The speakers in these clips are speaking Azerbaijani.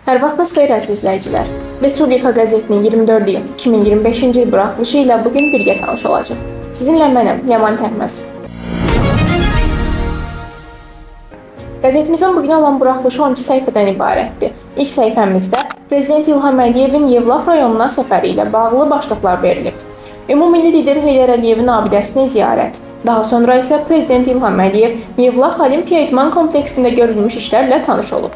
Hər vaxtınız xeyir əziz izləyicilər. Respublika qəzetinin 24 iyun 2025-ci il buraxılışı ilə bu gün birgə tanış olacağıq. Sizinlə mənəm, Yaman Təhməz. Qəzetimizin bugünə olan buraxılışı 12 səhifədən ibarətdir. İlk səhifəmizdə Prezident İlham Əliyevin Yevlax rayonuna səfəri ilə bağlı başlıqlar verilib. Ümummilli lider Heydər Əliyevin abidəsini ziyarət. Daha sonra isə Prezident İlham Əliyev Yevlax Olimpiya İdman kompleksində görülmüş işlərlə tanış olub.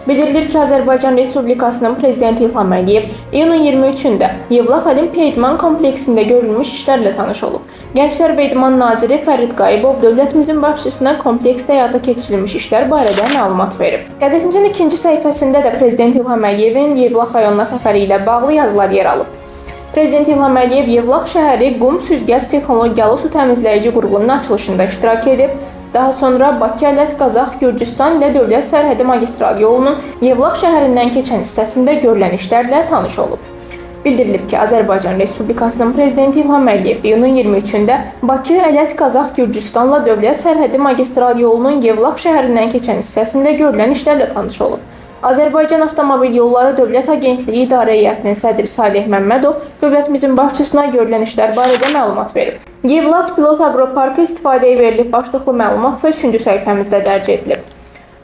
Bildirilir ki, Azərbaycan Respublikasının Prezidenti İlham Əliyev iyunun 23-də Yevlax Olimpiya İdman kompleksində görülmüş işlərlə tanış olub. Gənclər və İdman naziri Fərid Qayıbov dövlətimizin başçısına kompleksdə həyata keçirilmiş işlər barədə məlumat verib. Qəzetimizin ikinci səhifəsində də Prezident İlham Əliyevin Yevlax rayonuna səfəri ilə bağlı yazılar yer alıb. Prezident İlham Əliyev Yevlax şəhəri qum süzgəc texnologiyalı su təmizləyici qurğunun açılışında iştirak edib. Daha sonra Bakı-Ələt-Qazax Gürcüstan ilə dövlət sərhədi magistral yolunun Yevlax şəhərindən keçən hissəsində görülən işlərlə tanış olub. Bildirilib ki, Azərbaycan Respublikasının Prezidenti İlham Əliyev iyunun 23-də Bakı-Ələt-Qazax Gürcüstanla dövlət sərhədi magistral yolunun Yevlax şəhərindən keçən hissəsində görülən işlərlə tanış olub. Azərbaycan Avtomobil Yolları Dövlət Agentliyi İdarə Heyətinin sədri Saleh Məmmədov dövlətimizin başçısına görülən işlər barədə məlumat verib. Yevlat Pilot Aqroparkı istifadəyə verilib başlıqlı məlumat isə 3-cü səhifəmizdə dərc edilib.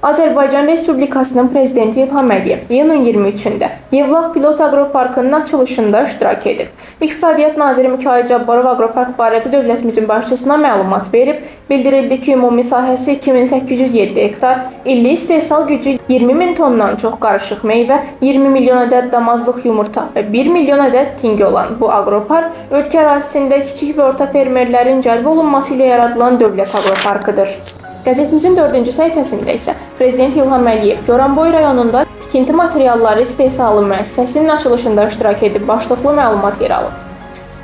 Azərbaycan Respublikasının Prezidenti İlham Əliyev iyunun 23-də Yevlax Pilot Aqroparkının açılışında iştirak edib. İqtisadiyyat naziri Mikayıl Cabbarov aqropark barədə dövlətimizin başçısına məlumat verib. Bildirildi ki, ümumi sahəsi 2807 hektar, illik istehsal gücü 20 min tondan çox qarışıq meyvə, 20 milyon ədəd damazlıq yumurta və 1 milyon ədəd tingi olan bu aqropark ölkə ərazisində kiçik və orta fermerlərin cəlb olunması ilə yaradılan dövlət aqroparkıdır. Qəzetimizin 4-cü səhifəsində isə Prezident İlham Əliyev Goranboy rayonunda tikinti materialları istehsalı müəssisəsinin açılışında iştirak edib başlıqlı məlumat yer alıb.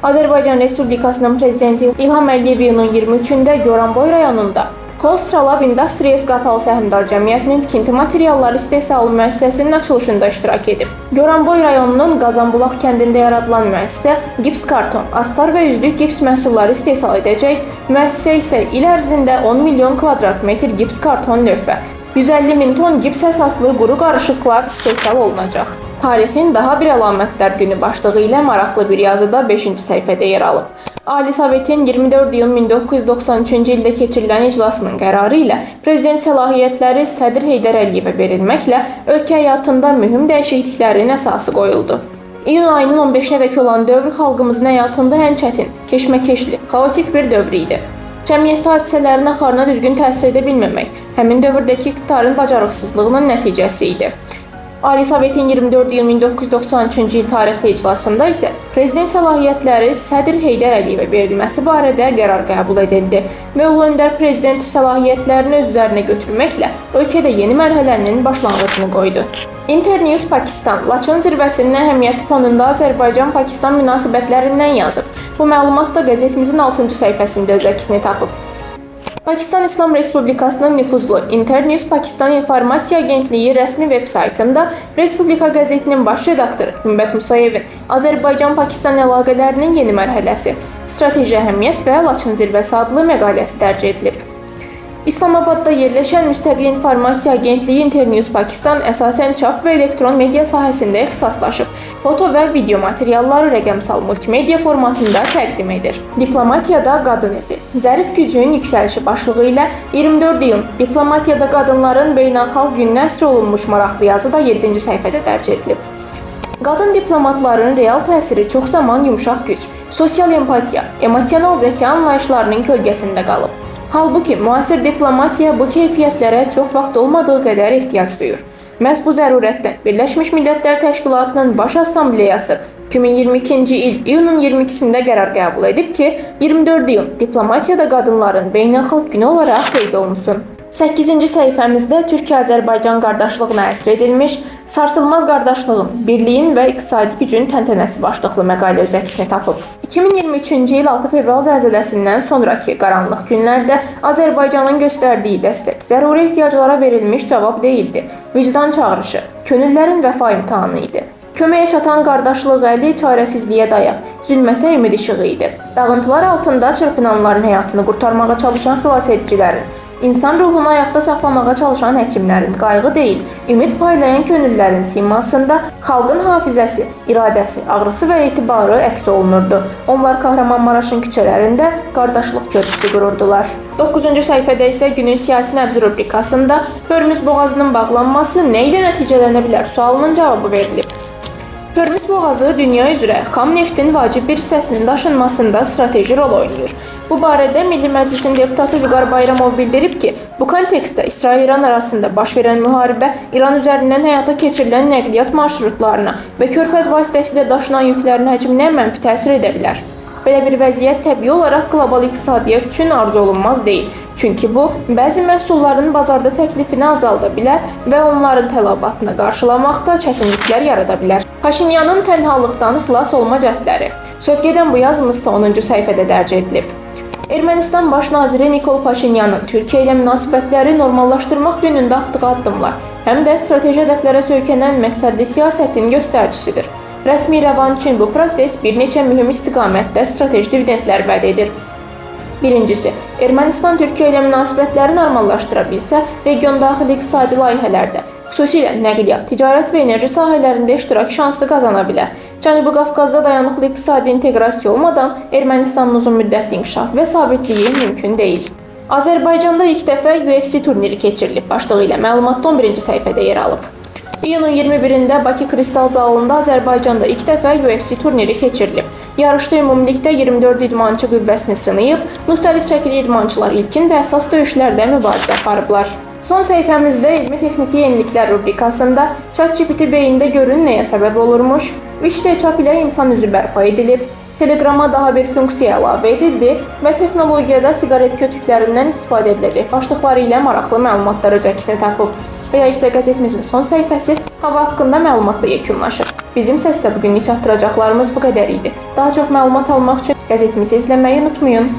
Azərbaycan Respublikasının Prezidenti İlham Əliyev iyunun 23-də Goranboy rayonunda Konstralab Industries Qapalı Səhmdar Cəmiyyətinin tikinti materialları istehsalı müəssisəsinin açılışında iştirak edib. Goranboy rayonunun Qazanbulaq kəndində yaradılan müəssisə gips karton, astar və üzlük gips məhsulları istehsal edəcək. Müəssisə isə il ərzində 10 milyon kvadrat metr gips karton lövhə, 150 min ton gips əsaslı quru qarışıqlar istehsal olunacaq. Tarixin daha bir əlamətlər günü başlığı ilə maraqlı bir yazıda 5-ci səhifədə yer alıb. Ali Sovetin 24 iyun 1993-cü ildə keçirilən iclasının qərarı ilə prezident səlahiyyətləri sədr Heydər Əliyevə verilməklə ölkə həyatında mühüm dəyişikliklərin əsası qoyuldu. İyun ayının 15-nədək olan dövr xalqımızın həyatında ən çətin, keşməkeşli, xaotik bir dövr idi. Cəmiyyətdə hadisələrin axarına düzgün təsir edə bilməmək həmin dövrdəki iqtidarın bacarıqsızlığının nəticəsi idi. Ali Sovetin 24 iyun 1993-cü il tarixli iclasında isə prezident səlahiyyətləri sədr Heydər Əliyevə verilməsi barədə qərar qəbul edildi və Ulu Öndər prezident səlahiyyətlərini öz üzərinə götürməklə ölkədə yeni mərhələnin başlanğıcını qoydu. Internews Pakistan Laçın zirvəsinin əhəmiyyəti fonunda Azərbaycan-Pakistan münasibətlərindən yazıb. Bu məlumat da qəzetimizin 6-cı səhifəsində öz əksini tapıb. Pakistan İslam Respublikasının nüfuzlu Internews Pakistan İnformasiya Agentliyi rəsmi veb saytında Respublika qəzetinin baş redaktoru Hümbət Musayevin Azərbaycan-Pakistan əlaqələrinin yeni mərhələsi, strateji əhəmiyyət və Laçın zirvəsi adlı məqaləsi dərc edilib. İslamabadda yerləşən Müstəqil İnformasiya Agentliyi Internews Pakistan əsasən çap və elektron media sahəsində ixtisaslaşıb. Foto və video materialları rəqəmsal multimedia formatında təqdim edir. Diplomatiyada qadın izi. Zərif gücün yüksəlişi başlığı ilə 24 iyun Diplomatiyada qadınların beynəlxalq gününə həsr olunmuş maraqlı yazı da 7-ci səhifədə dərc edilib. Qadın diplomatların real təsiri çox zaman yumşaq güc, sosial empatiya, emosional zəka anlayışlarının kölgəsində qalıb. Halbuki müasir diplomatiya bu keyfiyyətlərə çox vaxt olmadığı qədər ehtiyac duyur. Məhz bu zərurətdən Birləşmiş Millətlər Təşkilatının Baş Assambleyası 2022-ci il iyunun 22-sində qərar qəbul edib ki, 24 iyun diplomatiyada qadınların beynəlxalq günü olaraq qeyd olunsun. 8-ci səhifəmizdə Türkiyə-Azərbaycan qardaşlığına həsr edilmiş Sarsılmaz qardaşlığın, birliyin və iqtisadi gücün təntənəsi başlıqlı məqalə öz əksini tapıb. 2023-cü il 6 fevral zəlzələsindən sonrakı qaranlıq günlərdə Azərbaycanın göstərdiyi dəstək zəruri ehtiyaclara verilmiş cavab deyildi. Vicdan çağırışı, könüllərin vəfa imtahanı idi. Köməyə çatan qardaşlıq əli çarəsizliyə dayaq, zülmətə ümid işığı idi. Dağıntılar altında çırpınanların həyatını qurtarmağa çalışan xilasedicilərin, İnsan ruhunu ayaqda saxlamağa çalışan həkimlərin qayğı deyil, ümid paylayan könüllərin simasında xalqın hafizəsi, iradəsi, ağrısı və etibarı əks olunurdu. Onlar Kahramanmaraşın küçələrində qardaşlıq körpüsü qururdular. 9-cu səhifədə isə günün siyasi nəbzi rubrikasında Hörmüz boğazının bağlanması nə ilə nəticələnə bilər sualının cavabı verilib. Hörmüz boğazı dünya üzrə xam neftin vacib bir hissəsinin daşınmasında strateji rol oynayır. Bu barədə Milli Məclisin deputatı Vüqar Bayramov bildirib ki, bu kontekstdə İsrail-İran arasında baş verən müharibə İran üzərindən həyata keçirilən nəqliyyat marşrutlarına və körfəz vasitəsilə daşınan yüklərin həcminə mənfi təsir edə bilər. Belə bir vəziyyət təbii olaraq qlobal iqtisadiyyat üçün arzuolunmaz deyil. Çünki bu, bəzi məhsulların bazarda təklifini azalda bilər və onların tələbatını qarşılamaqda çətinliklər yarada bilər. Paşinyanın tənhalıqdan xilas olma cəhdləri. Söz gedən bu yazımız isə 10-cu səhifədə dərc edilib. Ermənistan baş naziri Nikol Paşinyanın Türkiyə ilə münasibətləri normallaşdırmaq yönündə atdığı addımlar həm də strateji hədəflərə söykənən məqsədli siyasətin göstəricisidir. Rəsmi İrəvan üçün bu proses bir neçə mühüm istiqamətdə strateji dividendlər vəd edir. Birincisi, Ermənistan Türkiyə ilə münasibətləri normallaşdıra bilsə, region daxili iqtisadi layihələrdə, xüsusilə nəqliyyat, ticarət və enerji sahələrində iştirak şansı qazana bilər. Cənubi Qafqazda dayanıqlı iqtisadi inteqrasiya olmadan Ermənistanın uzunmüddətli inkişaf və sabitliyi mümkün deyil. Azərbaycanda ilk dəfə UFC turniri keçirilib başlığı ilə məlumatda 11-ci səhifədə yer alıb. İyunun 21-də Bakı Kristal zalında Azərbaycanda ilk dəfə UFC turniri keçirilib. Yarışda ümumilikdə 24 idmançı qüvvəsini sınayıb, müxtəlif çəkili idmançılar ilkin və əsas döyüşlərdə mübarizə aparıblar. Son səhifəmizdə elmi texniki yeniliklər rubrikasında ChatGPT beyində görün nəyə səbəb olurmuş, 3D çap ilə insan üzü bərpa edilib, Telegrama daha bir funksiya əlavə edildi və texnologiyada siqaret kötüklərindən istifadə ediləcək başlıqları ilə maraqlı məlumatlar öz əksini tapıb. Beləliklə qəzetimizin son səhifəsi hava haqqında məlumatla yekunlaşır. Bizim isə sizə bugünlük çatdıracaqlarımız bu qədər idi. Daha çox məlumat almaq üçün qəzetimizi izləməyi unutmayın.